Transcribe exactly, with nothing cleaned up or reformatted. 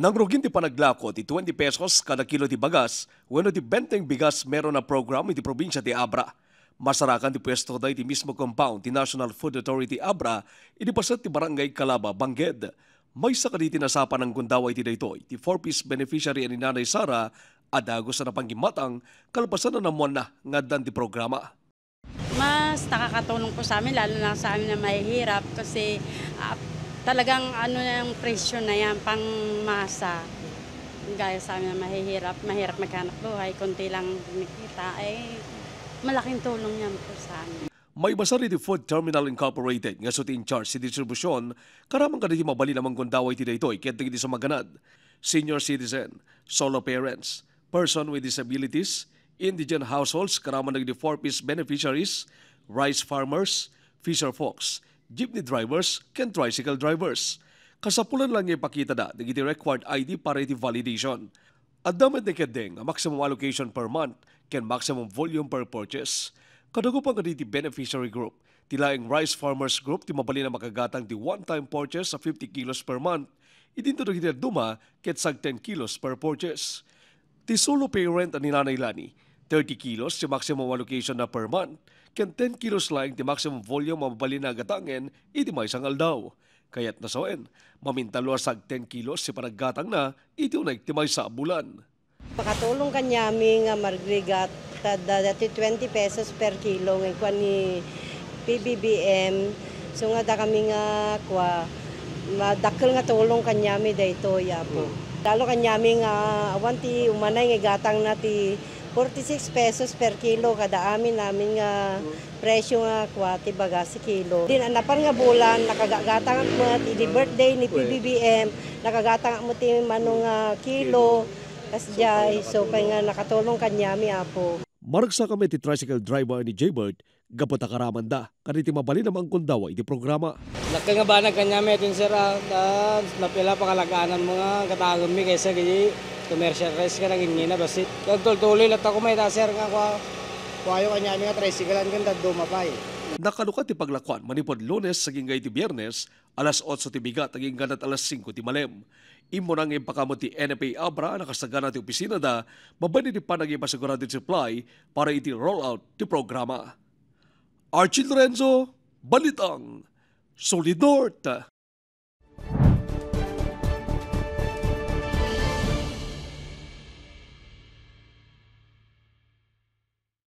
Nangrugin ti panaglako ti twenty pesos kada kilo ti bagas wenno ti benteng bigas meron a program iti probinsia ti Abra. Masarakan ti puesto daydi mismo compound ti National Food Authority Abra idi paset ti Barangay Calaba, Bangked. Maysa kaditi nasapan a gundaway iti daytoy ti four Ps beneficiary a ni Nanay Sara a dagus a napanggimatang kalpasan a naammoanna nga addan ti programa. Mas nakakatulong po sa amin, lalo na sa amin na mahihirap kasi, ah, talagang ano na yung presyo na yan, pangmasa. Gaya sa amin na mahihirap, mahirap maghanap buhay, konti lang kinikita, ay malaking tulong yan po sa amin. Maibasar iti Food Terminal Incorporated nga isu ti in-charge ti distribusyon, karaman kadagiti mabalin a manggundaway iti daytoy ket dagiti sumaganad, senior citizen, solo parents, person with disabilities, indigent households karaman dagiti four Ps beneficiaries, rice farmers, fisher folks, jeepney drivers, ken tricycle drivers. Kasapulan lang nga ipakitada dagiti required I D para iti validation. Adda met ni ketdi nga maximum allocation per month ken maximum volume per purchase. Kadagupan kadagiti beneficiary group, ti laeng rice farmers group ti mabalin a makagatang ti one-time purchase a fifty kilos per month. Idinto dagiti dadduma ket sag ten kilos per purchase. Ti solo parent a ni Nanay Lani, thirty kilos ti maximum allocation na per month, ken ten kilos laeng ti maximum volume a mabalin a gatangen iti maysa nga aldaw. Kayatna sawen, mamintallo a sag ten kilos ti panaggatangna iti uneg ti maysa a bulan. Makatulong kaniami nga marigrigat ta dati twenty pesos per kilo nga inkuan ni P B B M. So nga da kami nga kua, madakkel nga tulong kaniami daytoy, Apo. Lalo kaniami nga awan ti umanay nga igatangna ti forty-six pesos per kilo kada amin amin nga presyo nga kua ti bagas ti kilo. Din napan nga bulan, nakagatangak met idi birthday ni P B B M, nakagatangak met ti mano nga kilo. Kasdiay, so pay nga nakatulong kaniami, Apo. Maragsak met ti tricycle driver ni Jaybird gapu ta karamanda kadagiti mabalin a manggundaway iti programa. Dakkel nga banag kaniami daytoy, sir, a, ta napila pangalagaan mo nga gatangenmi kaysa iti commercial rice nga nanginngina bassit. Agtultuloy latta koma ita, sir, nga kua, kuayo kaniami nga tricycle-an ken dadduma pay. Nakalukat ti paglakuan manipud Lunes agingga iti Biernes, alas otso ti bigat agingga met alas singko ti malem. Immuna nga impakaammo ti N F A Abra a nakasagana ti opisinada babaen iti panagipasigurado ti supply para iti rollout ti programa. Archie Lorenzo, Balitang Solid North.